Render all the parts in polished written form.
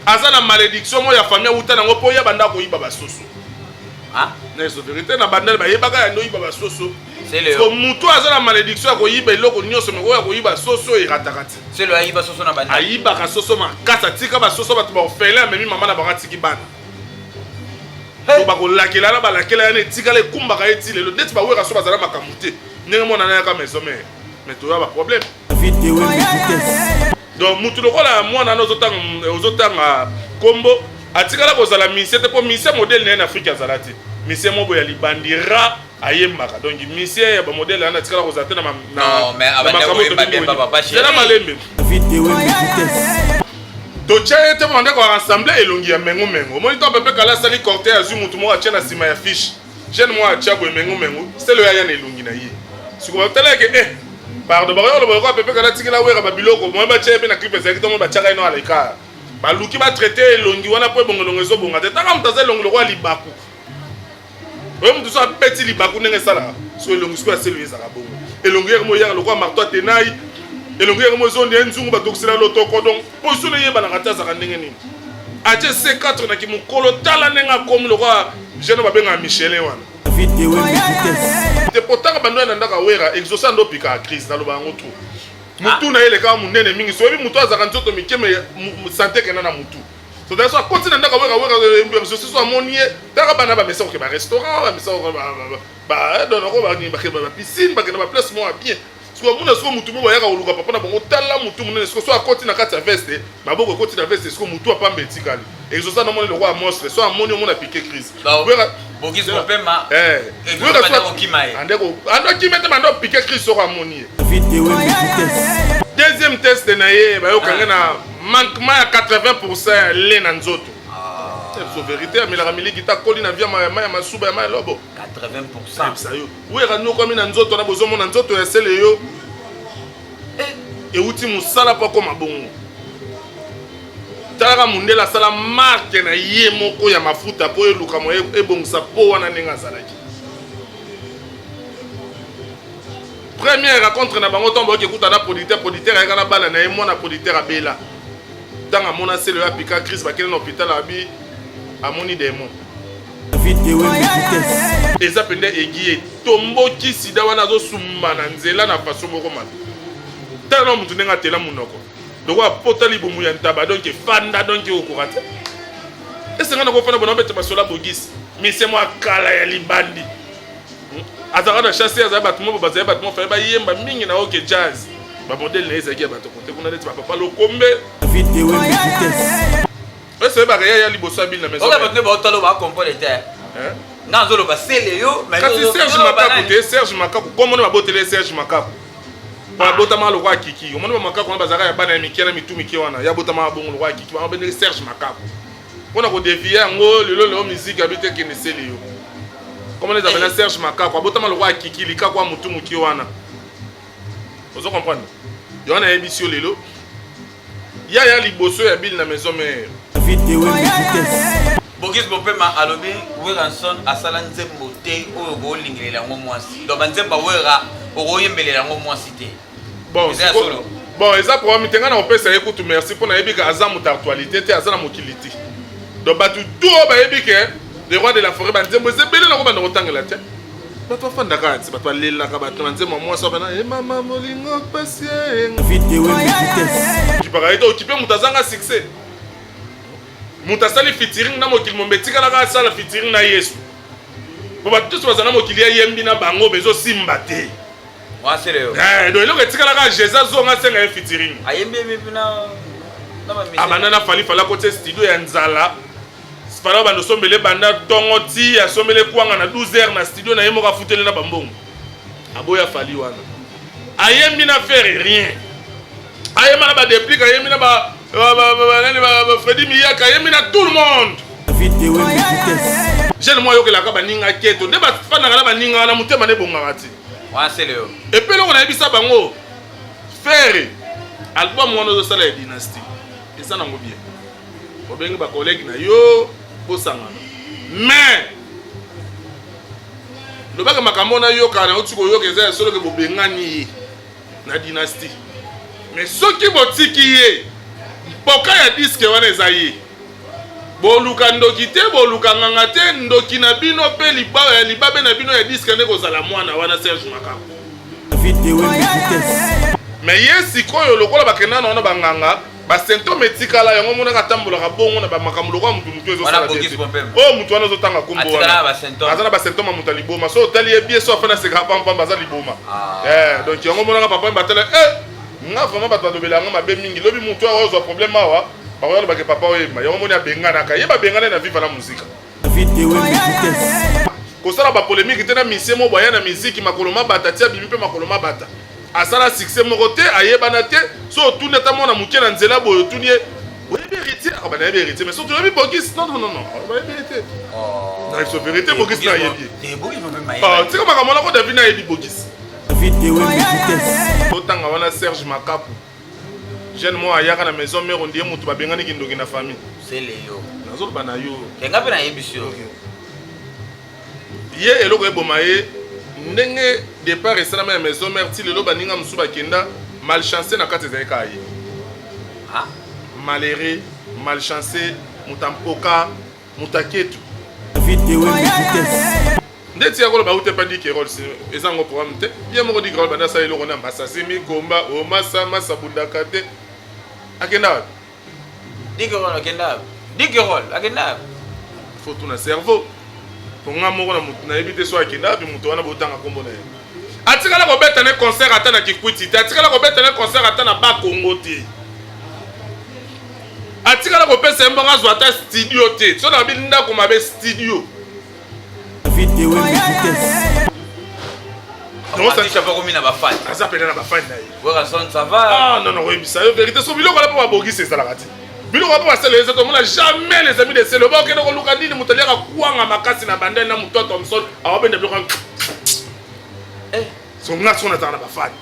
Aza na malédiction moko ya famille awuta nango mpo ye abanda koyiba basoso. Ah? Na eso vérité na bandal bayebaka ya ndoyiba basoso. Sele So mutu aza na malédiction ya koyiba eloko nyonso mais oyo ya koyiba soso erataka te. Sele ayiba soso na bandal. Ayibaka soso makasi atika basoso bato baorphelin amemi mama na bango atiki bana. So bakolakela na balakela yana etikala ekumbaka ye ti lelo neti bawera so bazala makambo te ndenge mwana nayaka maison mère mais toya ba problème. Donc mutu lokola mwana wana ozotanga ozotanga kombo atikala kozala musicien te mpo musicien modèle na ye na Afrique azala te. Musicien moko ya libandi ra ayembaka. Donc musicien ya ba modèle wana atikala kozala te na na Non, mais na abanda makambo koyemba tolingi bien koyeba. papa Zela chéri. malembe. Totya ye te mpo bandeko ya rassemble elongi ya mengu mengu. Omoni to Pepe Kala asali cortège azwi mutu moko atya na nsima ya fiche. Jeune moko atya boye mengu mengu, selo ya ya na elongi na ye. Sikoyo batala ke eh pardon bakoya koloba lokola Pepe Kala atikela Wera ba biloko moyen batya ye mpe na clip ezalaki ntango batyaka ye no aleka. Baluki ba traite elongi wana mpo ebongo elongi ezobonga te. Tanga moto aza elongi lokola libaku. Oyo moto so abeti libaku ndenge esalaka. So elongi sikoyo ya selo ezalaka bongo. Elongi yaka mo eyaka lokola marteau atenai. Elongi yaka mo ezondi ye nzungu batokisela lotoko donc position eyebanaka te azalaka ndenge nini. Atie C4 na kimokolo tala ndenge akomi lokola jeune babengaka Michelin wana. Te potaka bando ya na ndako ya Wera exauce ando pika crise naloba yango trop. Mutu na ye elekaka munene mingi so oyebi mutu azalaka nzoto mike mais sante ekenda na mutu. So so akoti na ndako ya Wera Wera exauce so amoni ye taka bana ba mesa koke ba restaurant ba mesa ba donoko ba ba piscine bakenda ba place moko ya bien. Sikoyo amona sikoyo mutu moko ayaka koluka papa na bango tala mutu munene sikoyo so akoti na kati ya veste maboko ekoti na veste sikoyo mutu apamba etikali exauce namoni lokola monstre so amoni omona pique crise. Wera Bogis Mopema eh Wera so akokima ye andeko ando kima te bando pique crise soko amoni ye. Deuxième test na ye bayokanga na manquement ya 80% ya lait na nzoto. So vérité amelaka miliki ta koli na via ya mai ya masuba ya mai ya lobo. 80%. Yebisa yo. Wera nyokwami na nzoto na bozomona nzoto ya sele yo euti mosala mpo akoma bongo. Talaka mundele asala marque na ye moko ya mafuta mpo eluka mo ebongisa po wana ndenge azalaki. Première rencontre na bango ntango bayoki ekuta na producteur, producteur ayaka na bana na ye, mwana producteur abela. Ntango amona sele oyo apika crise, bakende na hôpital abi amoni demon. Eza mpenza egi etomboki sida wana azosumba na nzela na façon moko mabe. Tala na motu ndenge atela monoko lokola pota libumu ya ntaba donc efanda donc okoka te. Esenga na kofanda bona obeta masolo ya bogisi mise mwa kala ya libandi azalaka na chasse azali bato moko bazali bato moko faye bayemba mingi na oke jazz ba modèle na ye ezalaki ya bato kote kuna neti ba papa lokombe. Ese oyebaka ye aya liboso ya bino na maison. Oka bato nde baotala ba comprendre te. Hein? Nga nzoloba sele yo mais kasi Serge Makaku te Serge Makaku kombo na baboteli ye Serge Makaku. Po abotama lokola kiki. Omoni ba makaku wana bazalaka ya bana ya mike na mitu mike wana. Ya abotama bongo lokola kiki. Bango bendeli Serge Makaku. Pona ko dévier yango lelo lelo musique abi te kende sele yo. Kombo na ezalaka Serge Makaku abotama lokola kiki likaku ya mutu mukie wana. Ozo comprendre? Yo wana yebisi yo lelo Yaya liboso ya bill na maison mère. Bogis Bopema alobi Werrason asala nzembo te oyo okolingelela yango mwasi. Donc ba nzembo ya Werra okoyembelela yango mwasi te. Bon, Eza ya solo. Bon, eza problème te nga na kopesa ye kutu merci mpo nayebi ke aza moto actualité te aza na mokili te. Donc bato tout oyo bayebi ke le roi de la forêt ba nzembo eza ebele nako banda kotangela te. Bato bafandaka ti bato balelaka bato na nzembo ya mwasi wana e mama molingo pasi okipaka ye te okipe moto azanga succès moto asali featuring na mokili mombe etikalaka asala featuring na yesu po bato nyonso baza na mokili ayembi na bango bezosimba te donc eloko etikalaka jésus azonga asenga ye featuring abanda na fali fali akotia studio ya nzala Fala bando sombele banda tongo ti asombele kwanga na 12 heures na studio na ye moko afuteli na bambongo. Aboya Fally wana. Ayembi na Ferre rien. Ayemba na ba Deplick, ayembi na ba ba nani ba Freddy Miyaka, ayembi na tout le monde. Jeune moi yokelaka baninga keto nde bafandaka na baninga wana motema nde ebongaka te. Epe eloko nayebisa bango Ferre album wana ozosala ya dynastie eza nango bien. Obengi ba collègues na yo bosangana. Mais lobaka makambo na yoka na oti koyoka eza ya solo ke bobengani ye na dynastie. Mais soki botiki ye mpoka ya disque wana eza ye. Boluka ndoki te, boluka nganga te, ndoki na bino pe libabe na bino ya disque nde kozala mwana wana Serge Makaku. Mais ye sikoyo lokola bakenda na wana banganga ba symptômes etikala yango omonaka atambolaka bongo na bamakambo lokola motu motu ezosala te oyo motu wana ozotanga kombo wana aza na ba symptômes ya moto ya liboma so otali ye bie so afandi asekaka pampamba aza liboma ah. eh, donc yango omonaka papa batala eh, nga vraiment bato balobela yango mabe mingi lobi motu awa ozwa problème awa bakoya lobake papa oyemba yango moni abenganaka ye babengana na viva la muzika kosala bapolemike te na misie moko aya na miziki makolo mabata ti abimi mpe makolo mabata asala succès moko te ayebana te so otuni ata mwana moke na nzela boye otuni ye oyebi héritier ah, nayebi héritier mais soki oyebi bogis non non non non bayebi ye te oh. na biso vérité bogis nayebi ye ah, tika makambo wana ko david nayebi bogis totanga wana serge makapu Jeune moko ayaka na maison mère ondie mutu babengani kindoki na famille. Sele yo. Nazoloba na yo. Te nga pe nayebisi yo. Okay. Ye eloko eboma ye ndenge départ esalama ya maison mère ti lelo baninga mosusu bakenda malchance na kati ezali kaka ye. Ah? Malheureux, malchanceux, moto ya mpoka, moto ya ketu. Ndeti ya koloba ute pa Dick Rolls eza ngo programme te. Ye moko Dick Rolls banda asala eloko na masasi mikomba o masa masa bundaka te. Akenda wapi? Dick Rolls akenda wapi? Dick Rolls akenda wapi? Faut tuna cerveau. Po nga moko na mutu nayebi te so akenda wapi mutu wana botanga kombo na ye. Atikala kobeta ne concert ata na Kikwiti te, atikala kobeta ne concert ata na Ba-Congo te. Atikala kopesa ye mbongo azwa ata studio te. So na bi ndako mabe studio. Akomi na bafani aza pena na bafani na ye Werrason ça va ah non non oyebisa yo vérité so biloko wana mpo babongisi ezalaka te biloko wana mpo basala eza tomona jamais les amis de selo bakende koluka nini moto aliaka kwanga makasi na bandai na moto ya Thomson awabenda biloko eh. So nga so nazalaka na bafani.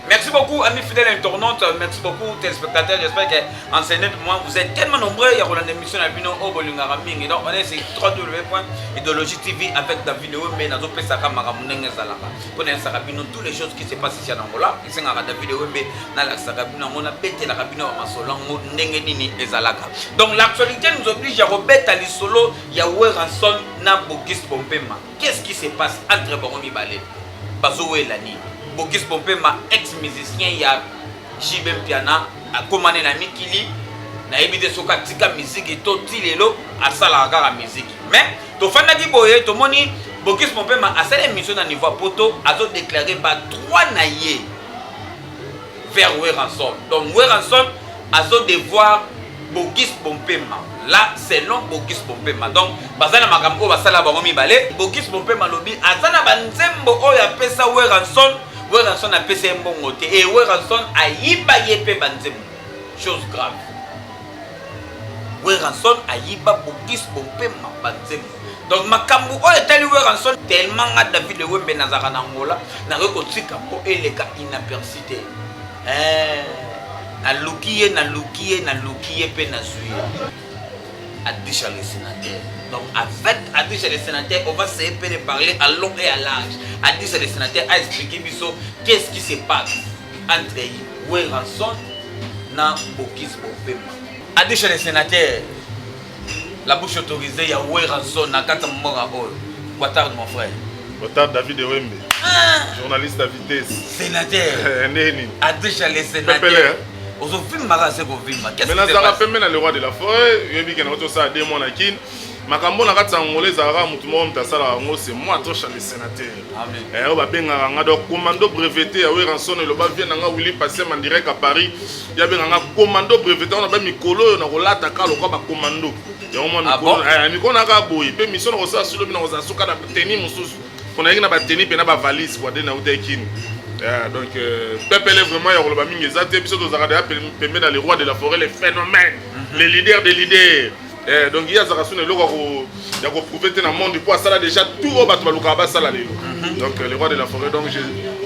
Merci beaucoup, amis fidèles internautes. Merci beaucoup, téléspectateurs. J'espère qu'en ce moment, vous êtes tellement nombreux. Il y a une émission à Bino, au Bolingara Mingi. Donc, on est sur www.idéologie TV avec David Wembe, Nazo Pesaka, Maramunenge Zalaka. Pour nous, toutes les choses qui se passent ici en Angola. Ici, David Wembe, nalakisaka bino yango nabetelaka bino ba masolo yango ndenge nini ezalaka donc l'actualité nous oblige ya kobeta lisolo ya Werrason na Bogis Bompema qu'est-ce qui se passe entre bango mibale bazowela nini Bogis Bompema ex musicien ya JB Mpiana akomane na mikili nayebi te soki atika miziki to ti lelo asalaka kaka miziki mais tofandaki boye tomoni Bogis Bompema asali émission na niveau ya poto azodeklare ba droit na ye vers Werrason. Donc Werrason azo devoir Bogis Bompema. Là, selon Bogis Bompema. Donc, baza na makambo oyo basala bango mibale. Bogis Bompema lobi aza na banzembo oyo apesa Werrason. Werrason apesa ye mbongo te. Et Werrason ayiba ye pe banzembo. Chose grave. Werrason ayiba Bogis Bompema banzembo. Donc makambo oyo etali Werrason tellement nga David Wembe nazalaka na Angola nakoki kotika mpo eleka inaperçu te. Eh, naluki ye naluki ye naluki ye mpe nazwi ye. Adisha le sénateur. Donc avec Adisha le sénateur, on va essayer de parler à long et à large. Adisha le sénateur a expliqué biso qu'est-ce qui se passe entre Werrason na Bokis Bopema. Adisha le sénateur. La bouche autorisée ya Werrason na kati ya mboka oyo. Ouattara mon frère. Ouattara David Ewembe. Ah. Journaliste à vitesse. Sénateur. Eh, nini? Adrisha le sénateur. Pepele. Hein? ozovimba kaka se kovimba mais nazalaka pembe na le roi de la forêt oyebi ke nauti osala deux mois na kin makambo na kati ya angola ezalaka motu moko moto asalaka yango c'est moi tosha le sénateur eh, oyo babengaka nga donc commando breveté ya Werrason eloba vie na nga Willy Passem en direct à Paris ya benga nga commando breveté wana ba mikolo oyo nakolata ka lokwa ba commando yango mwa ah mikolo eh, mikolo naka boye mpe mission nakosala solo bino nakozala suka na teni mosusu mpo nayaki na bateni mpe na bavalise kua nde nauta ekini eh, donc euh, pepele vraiment ya koloba mingi eza te biso tozalaka deya pembe na le roi de la forêt le phénomène mhm. le leader des leaders Eh, donc ye azalaka suna eloko ya koprouve te na monde mpo asala déjà tout oyo bato balukaka basala lelo mhm. donc euh, le roi de la forêt donc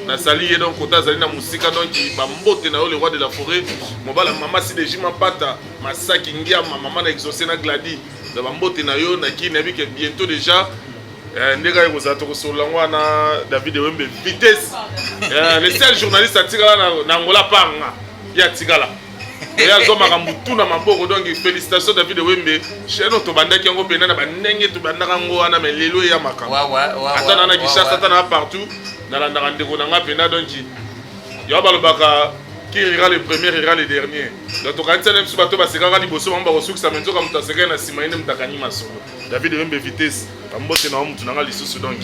nasali ye donc kota azali na mosika donc bambote na yo le roi de la forêt mobala mama sideji mapata masaki ngiama mama na exaucé na gladi na bambote na yo na kini nayebi ke bientôt déjà Ndenge kaka ekozala, tokosolola yango wana. David Ewembe vitesse, le seul journaliste atikala na Angola panga ye atikala, ye azwa makambo tu na maboko. Donc félicitation David Ewembe. Chaîne oyo tobandaki yango mpena na bandenge tobandaka yango wana, mais lelo eya makambo. Ata na Kinshasa, ata na partout, nalandaka ndeko na nga mpena. Donc yango balobaka: qui rira le premier rira le dernier. Donc tokanisi na biso bato basekaka liboso, bango bakosukisa, me nzoka moto asekaki na nsima, ye nde moto akangi masolo. David Ewembe vitesse, bambote na wa motu na nga lisusu. Donc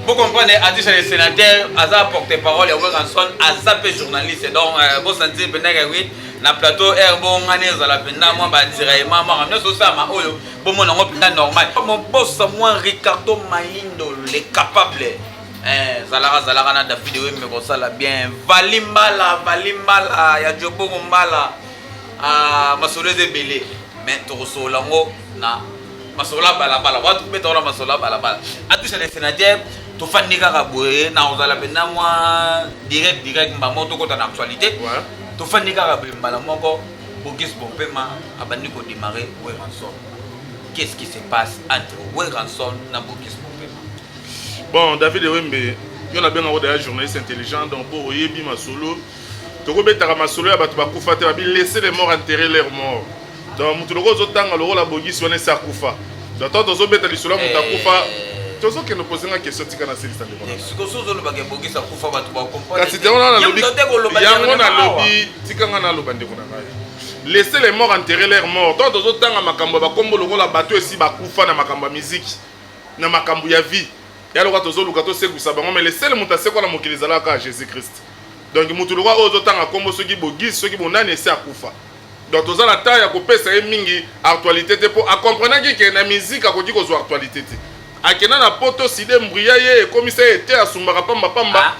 Vous comprenez, Adisha le sénateur, aza porte-parole ya Werrason, aza pe journaliste. Donc, bosentir mpenza que oui, na plateau air bongani ezala mpenza mwa batiraillement maka nyonso osalama oyo bomona yango mpenza normal. Mon boss, moi Ricardo Maindo, le capable. Zalaka zalaka na David Wembe kosala bien. Vali Mbala, Vali Mbala ya Jobongo Mbala. Ah, masolo eza ebele. Mais tokosolola yango na masolo ya balabala, watu kubeta wana masolo ya balabala. Atusha le sénateur, tofandi kaka boye na kozala mpenza mwa direct direct mbamo tokɔta na actualité. Tofandi kaka boye, mbala moko Bogis Bompema abandi kodémarrer Werrason. Qu'est-ce qui se passe entre Werrason na Bogis Bompema? Bon, David Ewembe, yo nabengako daya journaliste intelligent. Donc mpo oyebi masolo, tokobetaka masolo ya bato bakufa te. Babi: laisser les morts enterrer leur mort. Donc motu loko ozotanga lokola Bogisi wana, esi akufa. Donc ntango tozobeta lisolo ya moto akufa, tozokende posenga question. Tika nasilisa, ndeko na ngai. Sikoso ozolobaka Bogis akufa, bato bacomprendre. Kasi te, wana nalobi yango, nalobi tika nga naloba, ndeko na ngai. Laisser les morts enterrer leur mort. Ntango tozotanga makambo ya bakombo lokola bato esi bakufa na makambo ya miziki, na makambo ya vie ya lokola tozoluka tosekwisa bango, mais le seul moto asekwa na mokili ezalaka kaka Jésus Christ. Donc motu lokola oyo ozotanga kombo, soki Bogisi, soki bonani, esi akufa. Donc toza na temps ya kopesa ye mingi actualité te, mpo akomprenaki ke na musique akoki kozwa actualité te. Akenda na Poto, sida embrouilla ye, ekomisa ye te, asumbaka pambapamba.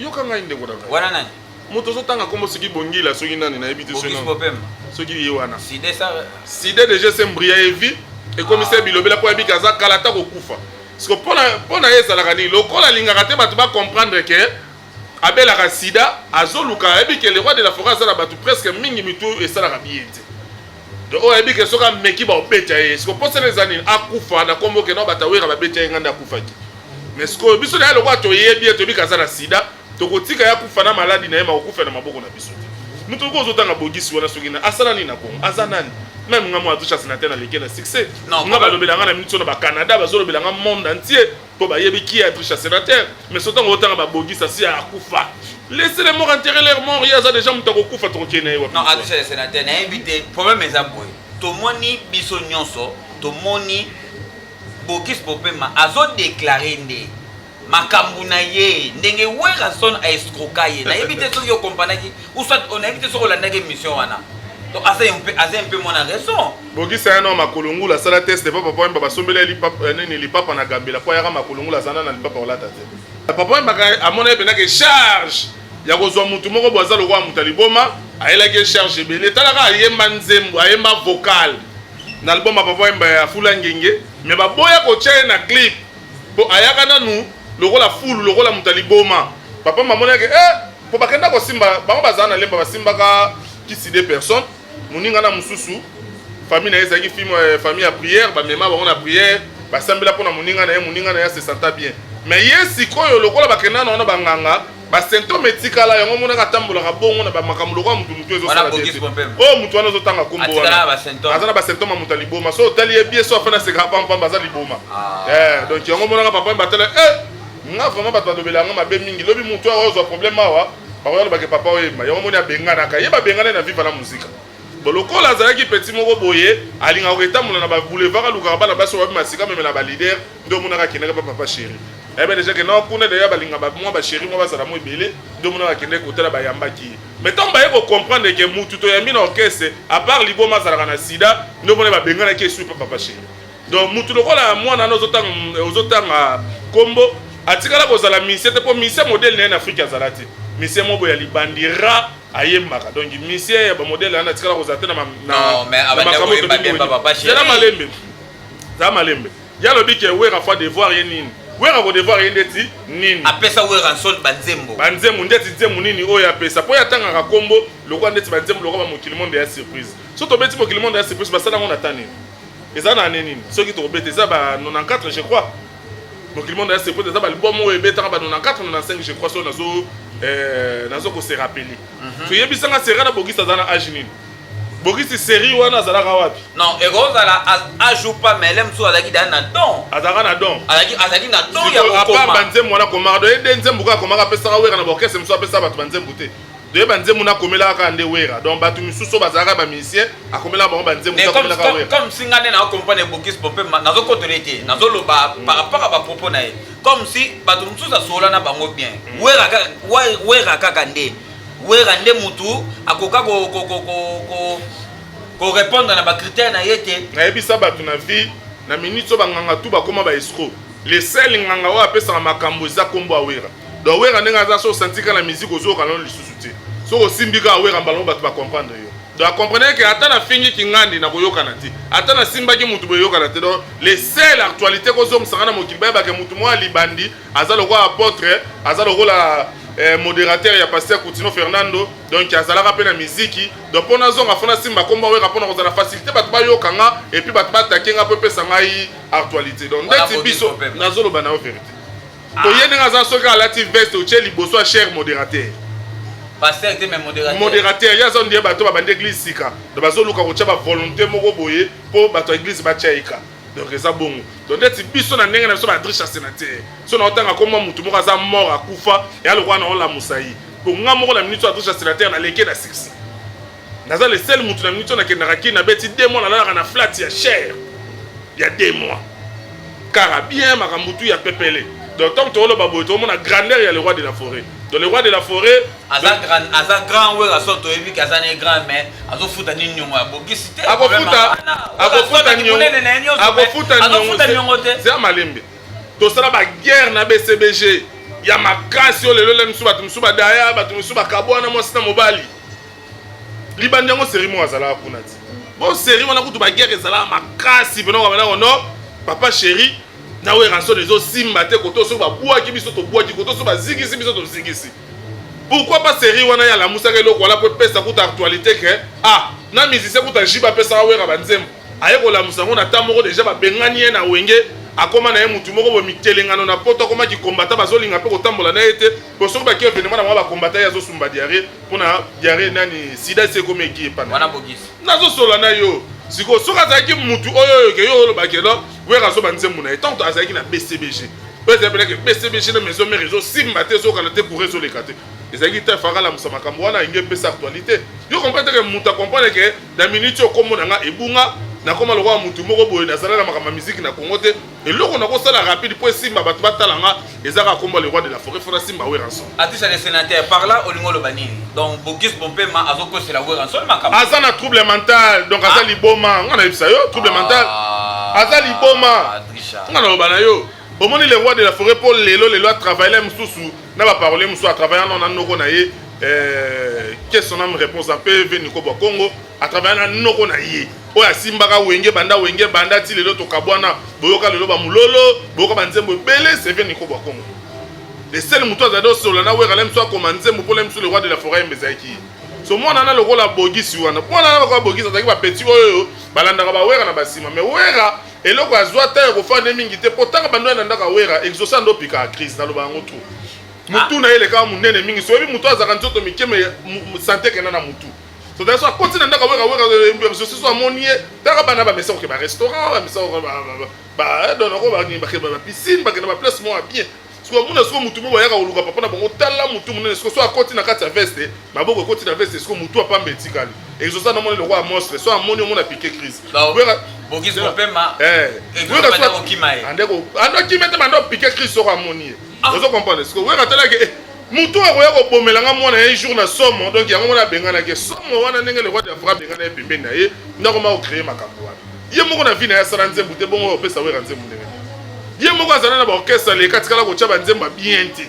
Yoka ngai, ndeko na ngai. Wana nani? Moto ozotanga kombo, soki Bongila, soki nani, nayebi te, soki Bogis nani. Bopema. Soki ye wana. Sida esa Sida déjà ese embrouilla ye vie, ekomisa ye bilobela, mpo ayebiki aza kala ata kokufa. Parce mpo na ye ezalaka nini? Lokola alingaka te bato bacomprendre ke abelaka sida, azoluka ayebi ke le roi de la forêt aza na bato presque mingi, mitu esalaka biye te. Donc oyo ayebi ke soki ameki, baobeta ye. Siko mposana eza nini? Akufa na kombo ke no bato awera babeta ye, nganda akufaki. Mais sikoyo biso na ye, lokola toyebi ye, toyebi ke aza na sida, tokotika ye akufa na maladi na ye, makokufa na maboko na biso te. Moto oko ozotanga Bogisi wana, soki na asala nini na Kongo, aza nani? Même nga mo Atusha sénateur, naleki na succès. Non, nga balobela nga na minute na Bacanada, bazolobela nga monde entier, mpo bayebi qui est Atusha sénateur. Mais so ntango otanga babogisi asi akufa, laissez les morts enterrer leur mort. Ye aza déjà moto akokufa, tokokende ye wapi? Non, Atusha le sénateur, nayebi te. Problème eza boye: tomoni biso nyonso, tomoni Bogis Bopema azodéclarer nde makambo na ye, ndenge Werrason aescroka ye. Nayebi te soki okompanaki ou soit nayebi te soki olandaki émission wana. Donc aza un peu mwana raison. Bogisa ya no makolo ngulu, asala test po Papa Wemba basombela ye nini, lipapa na Gambela, po ayaka makolo ngulu, aza na lipapa kolata te. Papa Wemba amona ye mpendaka charge ya kozwa mutu moko bo aza lokola moto ya liboma, ayelaki ye charge ebele. Talaka, ayemba nzembo, ayemba vocal na album ya Papa Wemba ya Fula Ngenge, mais baboya kotia ye na clip po ayaka nanu lokola fulu, lokola moto ya liboma. Papa mamonaki eh, po bakenda kosimba bango, bazala na Lemba, basimbaka kisi de personnes. Moninga na mosusu, famille na ye ezalaki famille ya prière, bamema bango na prière, basambela mpona moninga na ye. Moninga na ye ase senta bien, mais ye sikoyo lokola bakenda na wana banganga, basymptôme etikala. Yango omonaka atambolaka bongo na bamakambo lokola mutu ezosala Wana bien Bogis te. Bompema. Oyo mutu wana ozotanga kombo Atikala na wana basymptôme. Aza na basymptôme ya moto ya liboma. So otali ye bien, so afandi asekaka pampamba, aza liboma. Ah. Donc yango omonaka papa batala nga vraiment, bato balobela yango mabe mingi. Lobi mutu awa ozwa problème awa, bakoya lobake papa oyemba. Yango omoni abenganaka ye, babengana ye na Viva na Muzika. Bon, lokola azalaki petit moko boye, alingaka koetambola na baboulevard, alukaka bana basi oyo babima sika, meme na baleader. Nde omonaka akendaka pa Papa Chéri. Ayeba déjà ke na kuna deya balinga mwa bachéri mwa bazala mwa ebele. Nde omonaka akendaki kotala, bayambaki ye. Mais ntango baye kocomprendre ke mutu toyambi na orchestre, à part liboma, azalaka na sida, nde omona babenganaki esui pa Papa Chéri. Donc mutu lokola mwana wana ozotanga kombo, atikala kozala musicien te, mpo musicien modèle na ye na Afrique azala te. Musicien moko boye ya libandira ayembaka. Donc musicien ya bamodèle wana atikala kozala te na Non, mais na abanda makambo koyemba tobengi bien boye. pa Papa Chéri. Zala malembe, zala malembe. Ye alobi ke Wera faut devoir ye nini? Wera kodevoir ye ndeti nini? Apesa Werrason banzembo. Banzembo ndeti nzembo nini oyo apesa? Mpo ye atangaka kombo lokola ndeti banzembo lokola bamokili monde ya surprise. So tobeti mokili monde ya surprise, basala yango na ta nini? Eza na ane nini? Soki tokobeta, eza ba 94, je crois. Mokili Monde ya Sepwete eza baalbum oyo ebetaka ba 94, 95, je crois. So nazo kose rappeler. So yebisanga, série na Bogisi aza na age nini? Bogisi, série wana azalaka wapi? Non, ekozala age ou pas, mais ele mosusu azalaki daya na don. Azalaka na don. Azalaki na don ya à part kokoma. Banzembo wana akomaka, do ye nde nzembo kaka akomaka, apesaka Wera na baorchestre mosusu, apesaka bato banzembo te. Doye banzembo nakomelaka kaka nde Wera. Donc bato misusu oyo bazalaka bamusicien, akomelaka bango banzembo te, akomelaka Wera. Comme si nga nde nacomprendre Bogis Pompe, nazokotela te, nazoloba par rapport à bapropos na ye, comme si bato mosusu asola na bango bien, Wera Wera kaka nde, Wera nde mutu akoka korépondre na bacritère na ye te. Nayebisa bato na vie, na minute oyo banganga tu bakóma baescroc. Le seul nganga oyo apesaka makambo eza nkombo ya Wera. Donc Wera ndenge aza, so osanti kaka na musique, ozoyoka nano lisusu te. Soki osimbi kaka Wera mbala mo, bato bacomprendre yo. Donc acomprendre ke ata nafingi kingandi, nakoyokana te, ata nasimbaki mutu boyokana te. Donc le seul actualité kozongisanga na mokili, bayebake mutu moko ya libandi aza lokola apôtre, aza lokola modérateur ya pasteur Coutinho Fernando. Donc azalaka mpe na miziki. Donc mpo nazonga, fo nasimba nkombo Wera mpona kozala facilité, bato bayoka nga et puis bato batake nga mpo epesa ngai actualité. Donc ndeti biso, nazoloba na yo vérité, toye ndenge aza, soki alati veste, otie liboso ya cher modérateur. Pasteur te, mais modérateur. Modérateur, ye aza ndie bato babandi église sika, donc bazoluka kotia bavolonté moko boye mpo bato ya église batia eka. Donc eza bongo. Donc ndeti biso na ndenge na biso, badriche ya sénateur, so na otanga komwa mutu moko aza mort, akufa, eya lokola na olamusa ye. Po nga moko na minute oyo, adriche ya sénateur, naleke na succès, naza le seul mutu na minute oyo nakendaka kini, nabeti 2 mois, nalalaka na flat ya cher ya 2 mois, kara bien, makambo tu ya pepele. Donc ntango tooloba boye, toomona grandeur ya le roi de la forêt. Donc le roi de la forêt Aza grand, aza grand. Wera so toyebi ke aza ne grand, mais azofuta nini? Niongo ya Bogisi te. Akofuta niongo, akofuta. Azofuta niongo te. Zea malembe, tosala baguerre na BCBG ya makasi oyo lelo le mosusu, bato mosusu badaya, bato mosusu bakabwana, mwasi na mobali libandi yango. Série moko azalaka kuna ti bon, série wana kutu baguerre ezalaka makasi mpena kabana. No, papa chéri na Werrason ezosimba te. Koto soki babwaki biso, tobwaki. Koto soki bazingisi biso, tozingisi. Pourquoi pas série wana ya lamusaka eloko wana po epesa kuta actualité ke ah, na musicien kuta jibe apesaka Wera banzembo, aye kolamusa yango na ta moko. Déjà babengani ye na Wenge, akóma na ye mutu moko boye, mitelengano na poto, akomaki kombata, bazolinga mpe kotambola na ye te, po soki baki événement na bango, bakombata ye, azosumba diarrhée mpona diarrhée nani, sida esi ekomi eki epana. Wana Bogisi. Nazosola na yo sikoyo, soki azalaki mutu oyo oyo ke yo olobaki elo Wera azoba nzembo na ye, ntango azalaki na BCBG, oyo ezali penake BCBG na maison mère ezosimba te, ezokana te, courant ezoleka te, ezalaki te afaka alamusa makambo wana, enge epesa actualité. Yo comprendre te ke moto acomprendre ke na minute oyo kombo na nga ebunga, nakoma lokola motu moko boye, nazala na makambo ya musique na Congo te. Eloko nakosala rapide mpo esimba, bato batala nga, eza kaka kombo le roi de la forêt, fona simba Werrason. Artiste le sénateur, par là olingo oloba nini? Donc Bogis Bompema azokosela Werrason makambo. Aza na trouble mental, donc aza liboma. Nga nayebisa yo, trouble mental, aza liboma. Nga naloba na yo, omoni le roi de la forêt, mpo lelo lelo atravaille mosusu na baparole mosusu, atravaille nano na noko na ye, que son âme repose en paix, ve Niko Bwa Congo. Atravaille na noko na ye oyo asimbaka Wenge banda Wenge banda ti lelo tokabwana. Boyoka lelo bamulolo, boyoka banzembo ebele, c'est ve Niko Bwa Congo. Le seul moto azali osola na Wera, le mosu akoma nzembo mpo le mosu le roi de la forêt yembe, ezalaki ye. So mwana na lokola Bogisi wana, mwana na lokola Bogisi azalaki bapeti oyo balandaka bawera na basima. Mais Wera eloko azwa ta ya kofanda mingi te, mpo ntango bando alandaka Wera, exauce ando opikaka crise. Naloba yango tu, mutu na ye elekaka monene mingi. So oyebi motu azalaka nzoto mike, me sante ekenda na mutu. So so akoti na ndako Wera, Wera exauce so amoni ye, taka bana bamesa koke barestaurant, bamesa donako, bakende bapiscine, bakende baplace moko ya bien. Siko amona siko mutu moko bayaka koluka papa na bango, tala mutu monene. Siko so akoti na kati ya veste, maboko ekoti na veste, siko mutu apamba etikali, exauce anamoni lokola monstre. So amoni, omona piqué crise. Bogis Kopema. Andokima te, bando piqué crise soko amoni ye. Ozo comprendre? Siko Wera atalaki mutu akoya kobomela nga mwana ye jour na somo. Donc yango mwana abenganaki somo wana, ndenge le roi de Afrique abengana ye pembeni na ye, ndako ma kocréer makambo wana. Ye moko na vie na ye asala nzembo te, bongo opesa Wera nzembo ndenge ye moko azala na baorchestre, aleka tikala kotya banzembo ya bien te.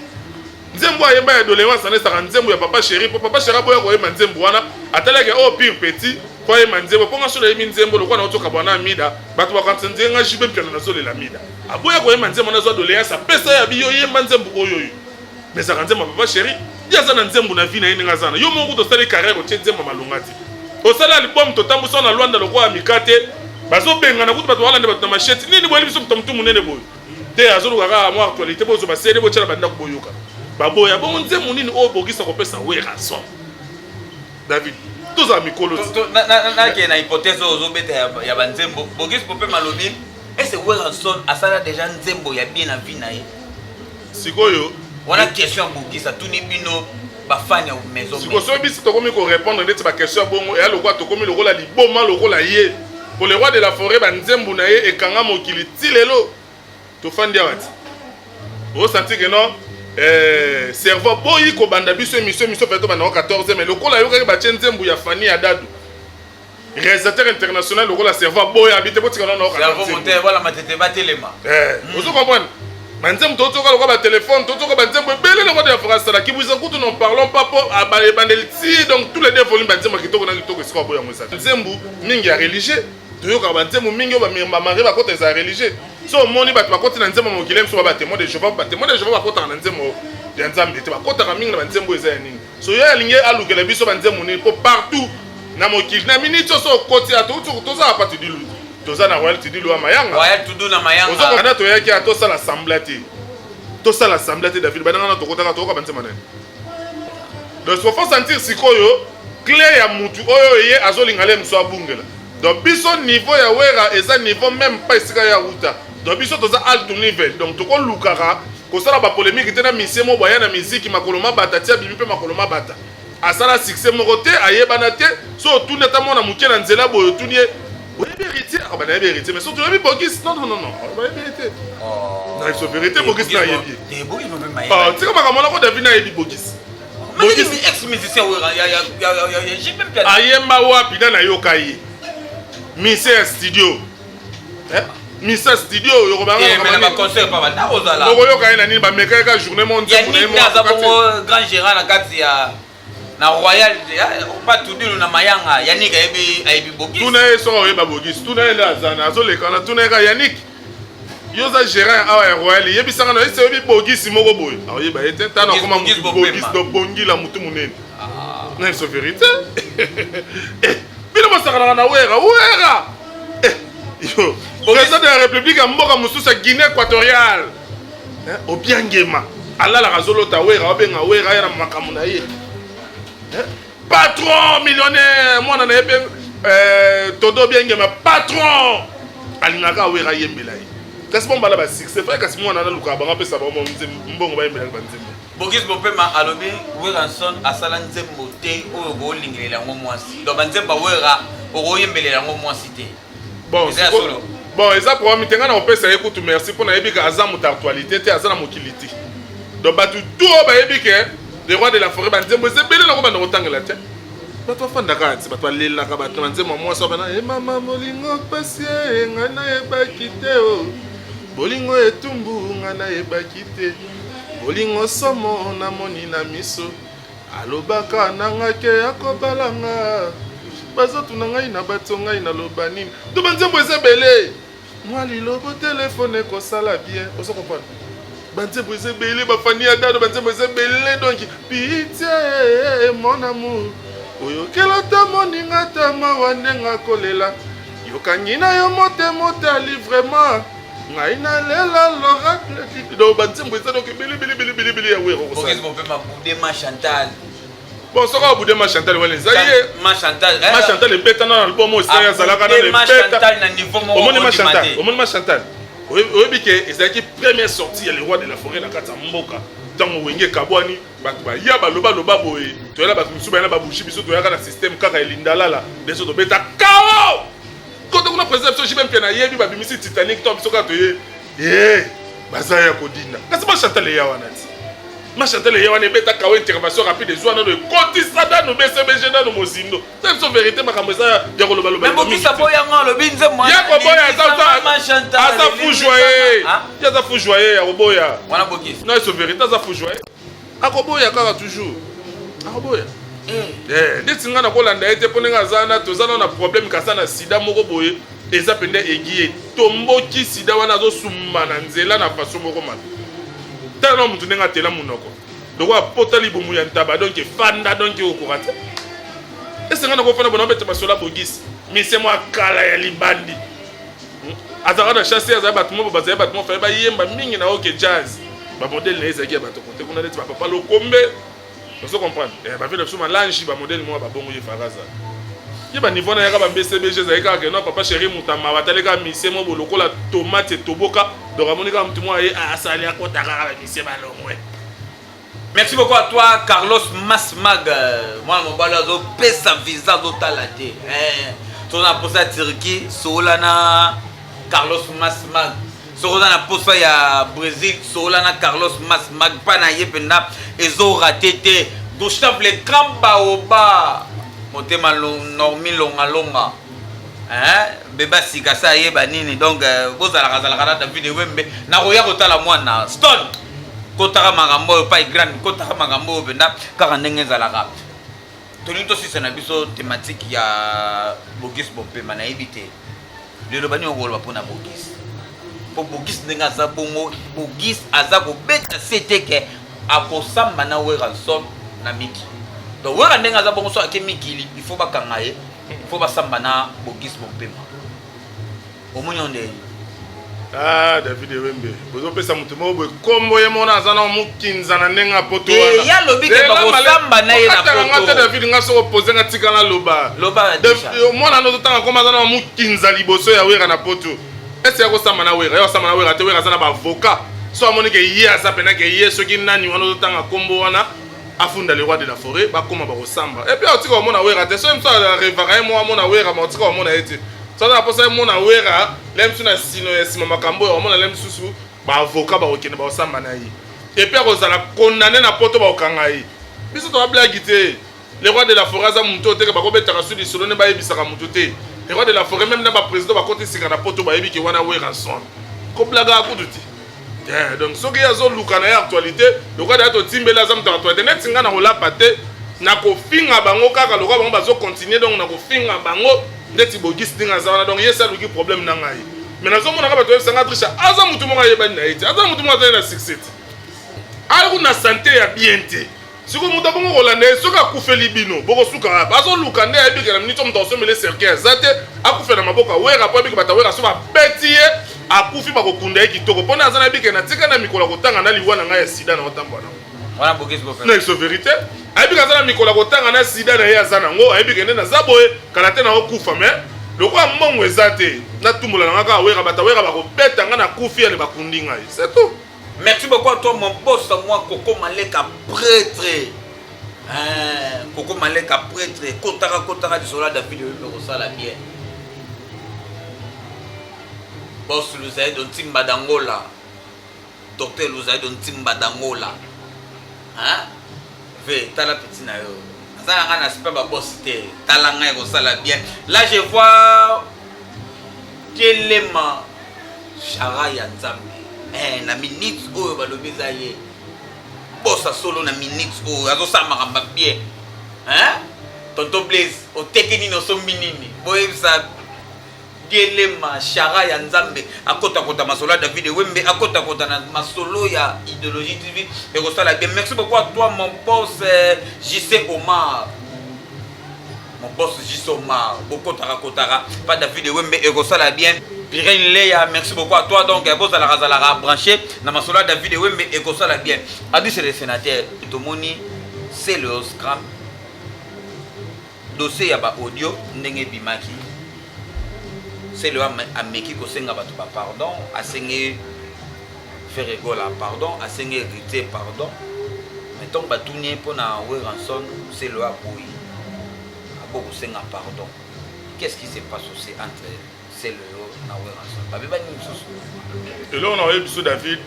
Nzembo ayemba ya doléance wana ezalaka nzembo ya papa chéri, mpo papa chéri aboya koyemba nzembo wana. Atalaki oyo pire petit po ayemba nzembo, mpo nga so nayembi nzembo lokola naotoka bwana Amida, bato bakanisa nzenge nga jibe mpiano nazolela Amida. Aboya koyemba nzembo wana, azwa doléance, apesa ye, abi yo yemba nzembo oyo oyo, mais ezalaka nzembo ya papa chéri. Ye aza na nzembo na vie na ye ndenge aza na yo moko kuta osali carrière, otie nzembo ya malonga te, osali album, totambusa na Lwanda lokola ya mika te, bazobengana kutu bato balanda bato na machete nini boyeli biso moto motu monene boye. Te azoluka kaka mwa actualité, bozwa ba CD botyela bandako boyoka. Baboya bongo nzembo nini oyo Bogis akopesa Werrason? David, tozala mikolo. Nakende na hypothèse oyo ozobeta ya banzembo. Bogis Pope malobi ese Werrason asala déjà nzembo ya bien na vie na ye. Sikoyo wana question ya Bogis atuni bino bafani ya maison. Sikoyo soki biso tokomi korépondre ndeti baquestion ya bongo, eya lokola tokomi lokola liboma lokola ye. Po le roi de la forêt, banzembo na ye ekanga mokili ti lelo tofandi awa ti osanti ke non, cerveau boyi kobanda biso émission fe tobanda 14, mais lokola ayokaki batie nzembo ya Fani ya Dadu, réalisateur international, lokola cerveau boya abi te botika nano. Cerveau moteur, voilà, matete batelema. Ozo comprendre, banzembo tozoka lokola batelefone, tozoka banzembo ebele le roi de la forêt asalaki bwisa kutu, n'en parlons pas, po ebandeli ti donc tous les deux volumes, banzembo ya kitoko na kitoko. Esika boyango eza nzembo mingi ya religieux, toyokaka banzembo mingi oyo bamari bakota eza religieux. So omoni bato bakoti na nzembo mokili mosusu, ba batémoin de Jéhovah, batémoin de Jéhovah bakotaka na nzembo ya Nzambe te, bakotaka mingi na banzembo eza ya nini. So ye alingi alukela biso banzembo nini? Mpo partout na mokili na miniti oso okoti ya tozala pa Tudilu, toza na Royal Tudilu ya Mayanga. Royal Tudu na Mayanga. Ozokanda toyaki ya tosala semblant te, tosala semblant te. David, bandanga na tokotaka toyoka banzembo nani. Donc faut sentir sikoyo clé ya mutu oyo ye azolinga le mosu abungela. Donc biso niveau ya Wera eza niveau même pas esika ya wuta. Donc biso toza alto level, donc tokolukaka kosala bapolémique te na misie mo baya na miziki makolo mabata tia bimi mpe makolo mabata asala succès moko te, ayebana te. So otuni ata mwana moke na nzela boye, otuni ye: "Oyebi Héritier?" Ah, banayebi Héritier, mais soki oyebi Bogis, non, non, non, non, bayebi ye te. Na biso vérité, Bogis nayebi ye. Tika makambo wana ko, David, nayebi Bogis. Ex musicien. Ayemba wapi? Na nayoka ye mise ya studio, mise studio. Okoyoka ye na nini? Bameka ye ka journée mo. Nzembo aza bongo grand gérant na kati ya na Royal pa Tudilu na Mayanga. Yannick ayebi Bogis. Tuna ye soki oyeba Bogis. Tuna ye nde aza azolekana. Tuna ye ka: "Yannick, yo oza gérant awa ya Royal, yebisanga na ese oyebi Bogisi moko boye?" Aoyeba ye te. Tana akoma mutu Bogis do bongila mutu monene na biso vérité. Bino bosakanaka na Wera. Wera yo président de la République ya mboka mosusu ya Guinée équatoriale, obiangema alalaka azolota Wera, obenga Wera aya na makambo na ye. Patron millionnaire, mwana na ye mpe Todo obiangema patron alingaka Awera ayembela ye, kasi bo mbala basuccès fai, kasi mwana analukaka bango, apesa bango mbongo bayembelaka banzembo. Bogis Bopema alobi Werrason asala nzembo te oyo okolingelela yango mwasi. Donc banzembo Awera okoyembelela yango mwasi te. Bon, bon, eza programme te. Ngai na kopesa ye kutu merci mpo nayebi ke aza moto actualité te, aza na mokili te. Donc bato tu oyo bayebi ke le roi de la forêt, banzembo eza ebele, nango banda kotangela te. Bato bafandaka ti bato balelaka bato na banzembo ya mwasi bana e mama molingo pasi e ngai nayebaki te o bolingo etumbu ngai nayebaki te bolingo somo namoni na miso alobaka nanga ke akobalanga bazotuna ngai na bato ngai naloba nini. To banzembo eza ebele, mwa lilobo telefone ekosala bien. Ozo comprendre, banzembo eza ebele, bafani ya Dado, banzembo eza ebele. Donc pitié mon amour, oyokela ta moninga ta mawa ndenge akolela, yokangi na yo motema otali vraiment ngai nalela l'oracle. Donc banzembo eza donc ebele ebele ebele ebele ebele ya Wera. Bogis Bopema bude ma Chantal. Bon, soki abude ma Chantal wana eza ye. Ma Chantal. Ma Chantal ebeta na album oyo esika azalaka nano ebeta. Na niveau moko. Omoni ma Chantal, omoni ma Chantal, oyebi ke ezalaki première sortie ya le roi de la forêt na kati ya mboka. Ntango Wenge ekabwani, bato baya balobaloba boye, toyala bato mosusu baya na babushi, biso toyaka na système kaka elindalala nde so tobeta kao kote kuna. Président biso JB mpe nayebi babimisi Titanic to biso kaka toye e baza ya kodinda. Kasi ma Chantal eya wana ti ma Chantal eya wana ebeta kao, intervention rapide ezwa nano, ekotisa nano BCBG nano mozindo te. Biso vérité, makambo eza ya kolobaloba. Bokisa boyango alobi nzembo. Ya koboya, aza fou joyeux, ye aza fou joyeux ya koboya. Wana Bokisa. Non, eso vérité, aza fou joyeux, akoboya kaka toujours, akoboya. Ndeti ngai nakolanda ye te mpo ndenge aza wana, toza nano na problème kasa na sida moko boye eza mpenza egi etomboki. Sida wana azosumba na nzela na façon moko mabe. Tala na motu ndenge atela monoko lokola pota libumu ya ntaba. Donc efanda, donc okoka te. Esenga na kofanda bona obeta basola Bogisi mise mwa kala ya libandi. Azalaka na chasse, azali bato moko bazali bato moko faye bayemba mingi na oke jazz. Bamodele na ye ezalaki ya bato kote kuna neti bapapa Lokombe, ozo comprendre, eh, bavie na biso malangi bamodele moko babongo ye faraza ye baniveau na yaka bambcbg ezalaki kaka keno papa chéri mutama batali kaka misie moko lokola tomate etoboka, donc amoni kaka motu moko aye asali akota kaka bamisie balongwe. Merci beaucoup à toi Carlos Masmag. Mwana mobali azopesa visa azotala te. Eh, toza na posa ya Turquie, sola na Carlos Masmag. Soki oza na posa ya Brésil, sola na Carlos Masmag. Mpa na ye mpenza ezorate te. Gustave le Grand Baoba. Motema Normi Longa Longa. Hein? Beba sika sa ayeba nini donc euh, bozalaka zalaka na David Wembe nakoya kotala mwana Stone kotaka makambo oyo pai grande kotaka makambo oyo mpenza kaka ndenge ezalaka. Tolingi tosisa na biso thématique ya Bogis Bompema. Nayebi te lelo bani okoloba mpona Bogis, mpo Bogis ndenge aza bongo, Bogis aza kobeta se te ke akosamba na Werrason na miki. Donc Wera ndenge aza bongo, so ake mikili, il faut bakanga ye, il faut basamba na Bogis Bompema. Omoni yo ndenge Ah, David Wembe, bozopesa moto moko boye kombo ye mona aza na mokinza na ndenge ya poto. Wana ye alobi ke bakosamba na ye na poto. Te David, nga soko pose nga tika na loba. Loba. Mwana no totanga kombo aza na mokinza liboso ya Wera na poto. Ese ya kosamba na Wera, ya kosamba na Wera te. Wera aza na baavocat, so amoni ke ye aza pena ke ye soki nani wana ozotanga kombo wana afunda le roi de la forêt, bakoma bakosamba. Et puis aotika omona Wera te, soki mosu arevaka ye mo amona Wera, ma otika omona ye te. So aza na mposa ye mona Wera le mosusu na sino ya nsima makambo oyo amona le mosusu baavocat bakokende bakosamba na ye, et puis akozala condamné na poto, bakokanga ye. Biso tobablagi te. Le roi de la forêt aza motu oyo teke bakobetaka su lisolo nde bayebisaka motu te. Le roi de la forêt, même na baprésident bakoti sika na poto, bayebi ke wana Werrason koblagaka kutu te. Donc soki ye azoluka na ye actualité, lokola deya totimbeli aza moto ya actualité neti nga na kolapa te, na kofinga bango kaka lokola bango bazocontinue, donc na kofinga bango ndeti Bogisi ndenge aza wana. Donc ye se aluki problème na ngai, mais nazomonaka bato oyebisanga Trisha aza motu moko ayebani na ye te, aza motu moko azali na succès te, ayi na santé ya bien te. Sikoyo moto abongo kolanda ye, soki akufeli bino bokosuka wapi? Azoluka nde ayebi ke na miniti oyo moto akosomela cercueil aza te, akufa na maboko ya Wera, mpo ayebi ke bato ya Wera so babeti ye akufi bakokunda ye kitoko, mpo nde aza nayebi ke natika na mikolo ya kotanga na liwa na ngai ya sida na otambola nango. Wana Bogis Bofe na biso vérité, ayebi ke aza na mikolo ya kotanga na sida na ye aza nango, ayebi ke nde naza boye kala te nakokufa, mais lokola mbongo eza te natumbola na nga kaka Wera, bato ya Wera bakobeta nga nakufi, ale bakundi ngai, c'est tout. Merci beaucoup à toi mon boss, moi Coco Maleka prêtre. Hein, Coco Maleka prêtre, kotaka kotaka lisola David oyo kosala bien. Boss Luzaïdo Ntimba d'Angola. Docteur Luzaïdo Ntimba d'Angola. Hein? Ve tala petit na yo. Aza na nga na super ba boss te. Tala ngai kosala bien. Là je vois Kelema Shara ya Nzambe. Eh, na minute oyo balobi eza ye bosa solo na minute oyo azosala makambo bien, hein? Tonton Blaise, oteki nini, osombi nini? Boyebisa Dielema Shara ya Nzambe akotakota masolo ya David Wembe, akotakota na masolo ya Idéologie TV, ekosala bien. Merci beaucoup à toi mon boss euh, JC Omar, mon boss JC Omar, bokotaka kotaka pa David Wembe, ekosala bien. Pirene Leya, merci beaucoup à toi. Donc bozalaka zalaka branché na masolo ya David Wembe, ekosala bien. Adus le sénateur, tomoni c'est le scram dossier ya ba audio ndenge ebimaki. Selo ameki kosenga bato ba pardon, asengi Ferre Gola pardon, asengi Héritier pardon, mais ntango batuni ye mpona Werrason, Selo aboyi, abo kosenga pardon. Qu'est-ce qui se passe aussi entre Selo na Werrason? Babebani mosusu. Eloko na oyebi biso David,